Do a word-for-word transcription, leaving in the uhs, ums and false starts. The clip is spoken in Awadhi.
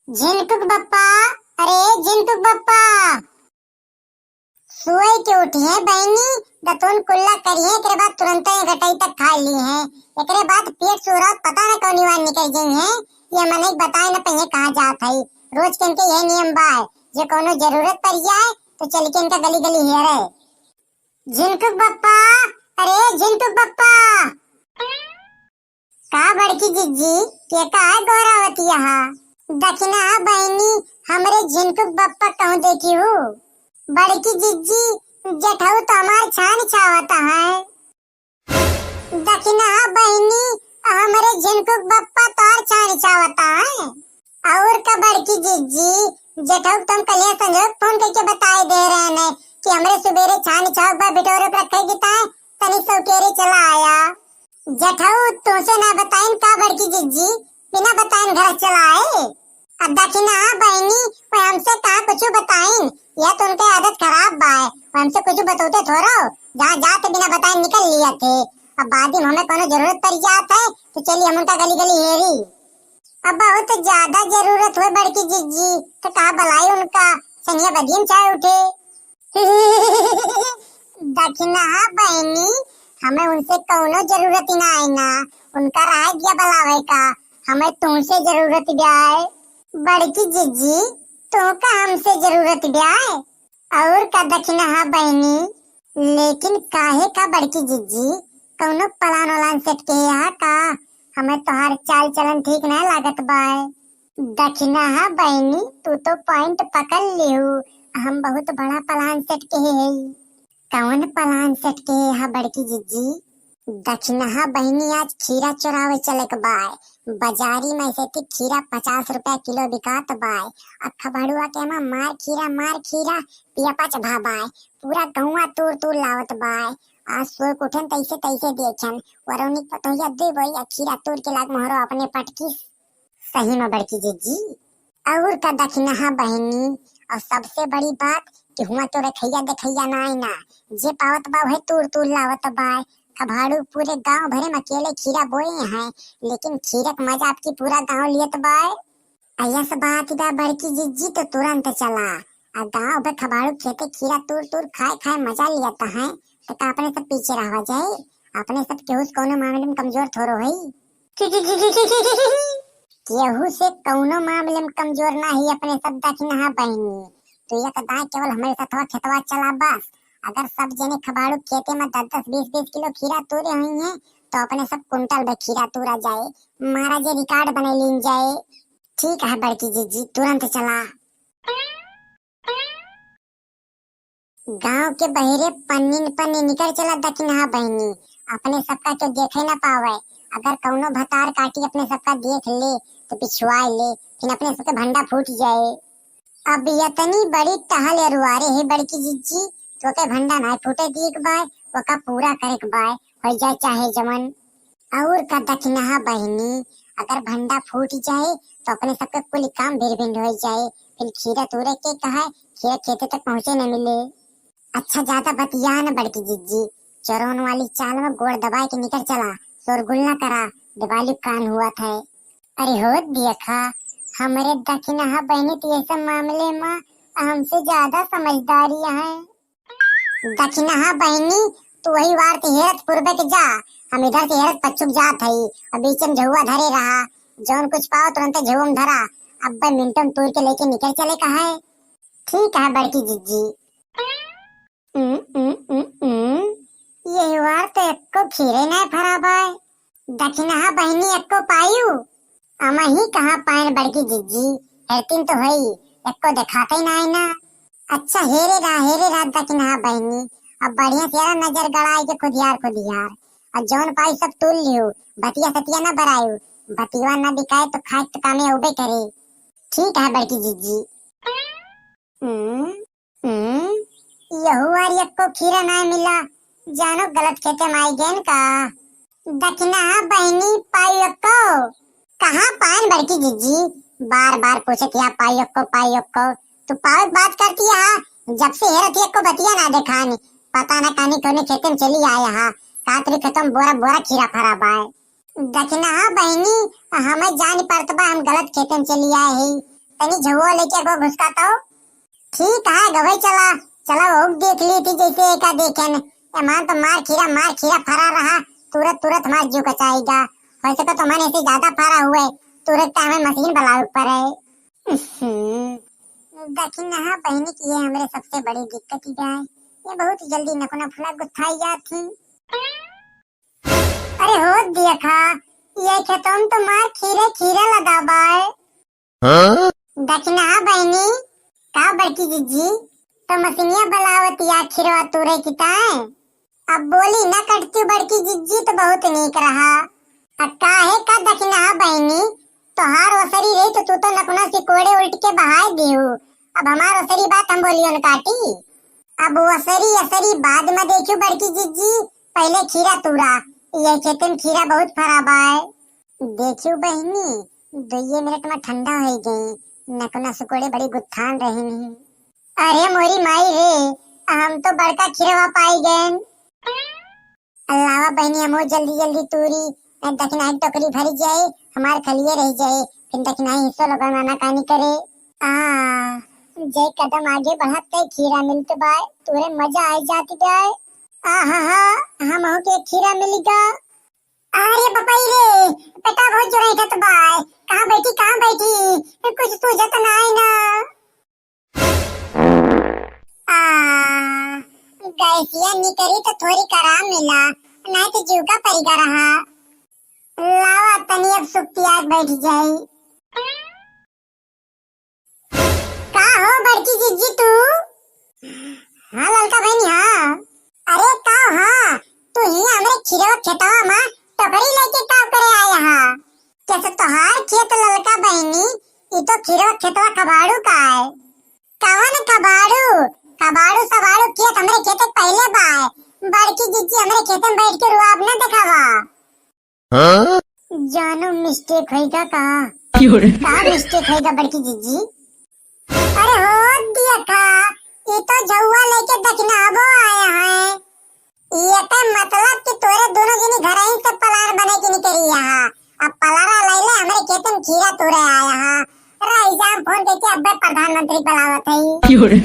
झिनकुक बप्पा, अरे झिनकुक बप्पा। सोए के उठी है बहिनी, दतुन कुल्ला करी है, एकरे बाद तुरंते गटई तक खाइ ली है। एकरे बाद पेट सुहरात पता न कौनी वार निकल गई है। ये मनई बताए न पइहे कहाँ जात है। रोज के इनके यही नियम बा है, जे कौनो जरूरत पड़ जाए तो चल के इनका गली गली हेरे। झिनकुक बप्पा, अरे झिनकुक बप्पा। का बड़की जिज्जी, के का है गोहरावत यहा? दखिनहा बहिनी, हमरे झिनकुक बप्पा कहूँ देखी हूँ। बड़की जिज्जी, जेठऊ तो हमार छान छावत है। दखिनहा बहिनी, हमरे झिनकुक बप्पा तोर छान छावत है। और का बड़की जिज्जी, जेठऊ तुम कलिया संजोग फोन करके बताए दे रहे हैं कि हमरे सुबेरे छान छावक बा बिटोरे पर रखे की ताए, तनी सौकेरे चला आया। जेठऊ, तुमसे ना बताइन का बड़की जिज्जी, बिना बताइन घर चला आए। अब दखिनहा बहिनी, वो हमसे कहाँ कुछ बताइन, यह तो उनके आदत खराब बा है, वो हमसे कुछ बतौते थोड़ो, जहाँ जाते बिना बताइन निकल लिया थे। अब बाद में हमें कोनो जरूरत पड़ जात है, तो चली हम उनका गली गली हेरी। अब बहुत ज्यादा जरूरत हुए बड़की जिज्जी, तो कहा बुलाई उनका, सनिया बदियम चाहे उठे। दखिनहा बहिनी, हमें उनसे कौनो जरूरत ही ना है ना, उनका रह गया बुलावे का, हमें तुमसे जरूरत भी आए। बड़की जिज्जी, तो का हमसे जरूरत भी आए? और का दखिनहा बहिनी, लेकिन काहे का बड़की जिज्जी, कौनो plan वालान set के यहाँ का? हमें तोहार चाल चलन ठीक ना लागत बाय। दखिनहा बहिनी, तू तो point पकड़ लिहू, हम बहुत बड़ा plan set के है। कौन plan set के है बड़की जिज्जी? दखिनहा बहिनी, आज खीरा चोरावे चले के बाय। बाजारी में से ती खीरा पचास रुपया किलो बिकात बाय। अ खबड़ुआ के माँ मार खीरा, मार खीरा, पिया पाच भा बाय। पूरा गौवा तूर तूर लावत बाय। आज सोए के उठन तैसे तैसे देखन, वरुणी पतोहिया दे बोइया खीरा तूर के लाग मोहरो अपने पटकी। सही में बड़की जिज्जी। और का दखिनहा बहिनी, और सबसे बड़ी बात कि हुआ तो रखैया देखैया ना आई ना, जे पावत बा वही तूर तूर लावत बाय। खभाड़ू पूरे गांव भरे में अकेले खीरा बोए हैं, लेकिन खीरा के मजा आपकी पूरा गांव लियत बाय। अयस बात बा बड़की जिज्जी तो तुरंत चला, आ गांव भर खभाड़ू खेते खीरा तूर तूर खाए खाए मजा लियत हैं, तो का अपने सब पीछे रहवा जाए? अपने सब केहू से कौनो मामले में कमजोर थोड़ो है। केहू से कौनो मामले में कमजोर ना ही अपने सब दखिनहा बहिनी। तू एक दाएं केवल हमरे सथवा खेतवा चला बस। अगर सब जने खबाड़ू खेते में दस दस बीस बीस किलो खीरा तूरे हुई हैं, तो अपने सब कुंटल भर खीरा तूरा जाए, मारा जे record बने लीन जाए। ठीक है बड़की जिज्जी, तुरंत चला। गांव के बहिरे पन्नीन पन्नी निकर चला दखिनहा बहिनी, अपने सबका के देखे न पावे। अगर कौनो भतार काटी अपने सबका देख ले तो पिछुआए ले, फिर अपने सबके भंडा फूट जाए। अब यतनी बड़ी टहल अरुआरे है बड़की जिज्जी, तो के भंडा ना फूटे दिए के बाय, ओका पूरा करे के बाय, हो जाए चाहे जमन। और का दखिनहा बहिनी, अगर भंडा फूट जाए तो अपने सबके कुल काम भिर भिंड हो जाए, फिर खीरा तूरे के कहा, खीरा खेते तक पहुँचे न मिले। अच्छा, ज्यादा बतिया न बड़की जिज्जी, चोरौन वाली चाल में गोड़ दबाए के निकर चला, शोरगुल न करा, दिवाली कान हुआ था। अरे हो देखा, हमरे दखिनहा बहिनी तो ये सब मामले में हमसे ज्यादा समझदारी है। दखिनहा बहिनी, तू वही वार से हेरत पूर्वे के जा, हम इधर से हेरत पच्छुक जात हई। अब बीच में झउआ धरे रहा, जौन कुछ पाओ तुरंते झउआ में धरा। अब मिनटों में तूर के लेके निकल चले का है। ठीक है बड़की जिज्जी। उम, उम, उम, उम। ये वार तो एको खीरे नहीं फरा बाय। दखिनहा बहिनी एक्को पायु? अमही कहाँ पायन बड़की जिज्जी, हेरतिन तो हई, एक्को देखाते ही ना आई ना। अच्छा, हेरे रहा, हेरे रहा दखिनहा बहिनी, अब बढ़िया से यार नजर गड़ाए के खुदियार खुदियार, और जौन पाई सब तूल लियो, बतिया सतिया ना बरायु, बतिया ना बिकाए तो खाए तो कामे उबे करे। ठीक है बड़की जिज्जी। हम्म, हम्म, यहू आर एक्को खीरा नाय मिला, जानो गलत खेते में आई गेन का। दखिनहा बहिनी पाई एक्को। कहाँ पायन बड़की जिज्जी? बार बार पूछत या पाई एक्को, पाई एक्को। तू पावे के बात करती है, जब से हेरत ही एक्को बतिया ना देखानी। पता ना कानी कौने खेते में चली आया हा। कातरी खेतों में बोरा बोरा खीरा फरा बाय। दखिनहा बहिनी, हमें जान पड़त बा, हम गलत खेते में चली आए ही। तनी झउआ लेके गो घुसका तो। ठीक है, गवई चला, चला वो देख ली थी जैसे एका देखेन। एमान तो मार खीरा, मार खीरा फरा रहा, तुरत, तुरत हमार जीव कचाएगा। हो सके तो मन ऐसे ज्यादा फरा हुए, तुरत टाइम में मशीन बुलावे पड़े। हम्म, दखिनहा बहिनी की ये हमरे सबसे बड़ी दिक्कत ही बा। ये बहुत जल्दी नकुना फुला गुत्थाई जात ही। अरे हो देखा, ये खेतों तो मार खीरे खीरे लगा बाय। हाँ? दखिनहा बहिनी, का बड़की जिज्जी, तो मशीनिया बुलावत या खीरवा तुरे की ताय? अब बोली न कटती बड़की जिज्जी तो बहुत नीक रहा। अब काहे का दखिनहा बहिनी, तोहार ओसरी रही तो तू तो नकुना सिकोड़े उल्ट के बहाय दिहू। अब हमार ओसरी बात हम बोलियो न काटी। अब ओसरी असरी बाद में देखियो बड़की जिज्जी, पहले खीरा तूरा, ये खेते में खीरा बहुत फरा बाय। देखियो बहिनी, दुइये मिनट में ठंडा हो गई, नकुना सिकोड़े बड़ी गुत्थान रही नहीं। अरे मोरी माई रे, हम तो बड़का खिरवा पाई गए। अल्लावा बहिनी, हमो जल्दी जल्दी तूरी, नहीं दखिनाई टोकरी भरी जाए, हमार खलिए रह जाए, फिर दखिनाई हिस्सो लोगन आना कानी करे। आ, जे कदम आगे बढ़त ते खीरा मिलत बाय, तोरे मजा आ जात बाय। आ हा हा, हमहू के खीरा मिल गा। अरे बपई रे, बेटा बहुत जोर उठत बाय, कहाँ बैठी, कहाँ बैठी, कुछ सूझत नाय ना। आ, गैसिया निकरी तो थोड़ी आराम मिला, नहीं तो जीव का परिगा रहा। लावा तनी अब सुखतिया बैठ जाई। का हो बड़की जिज्जी तू? हाँ ललका बहिनी हाँ। अरे का हाँ, तू ही हमरे खीरवा खेतवा मा टोकरी लेके का करे आया हा? कैसे तोहार खेत ललका बहिनी, ई तो खीरवा खेतवा कबाड़ू का है। कवन कबाड़ू? कबाड़ू सबाड़ू खेत हमरे खेते के पहले बा है। बड़की जिज्जी हमरे खेते में बैठ के रुआब न देखावा। हाँ? जानो mistake होइगा का? क्यों रे? का mistake होइगा बड़की जिज्जी? अरे हो दिया का, ई तो झउआ लेके दखिनाबो आया है। ये तो मतलब कि तोरे दोनों जनी घर ही से पलार बने के निकली यहाँ। अब पलारा लैले हमरे खेते में खीरा तूरे आया हा। रईसा फोन करके अब्बे प्रधानमंत्री बुलावत है। क्यों रे?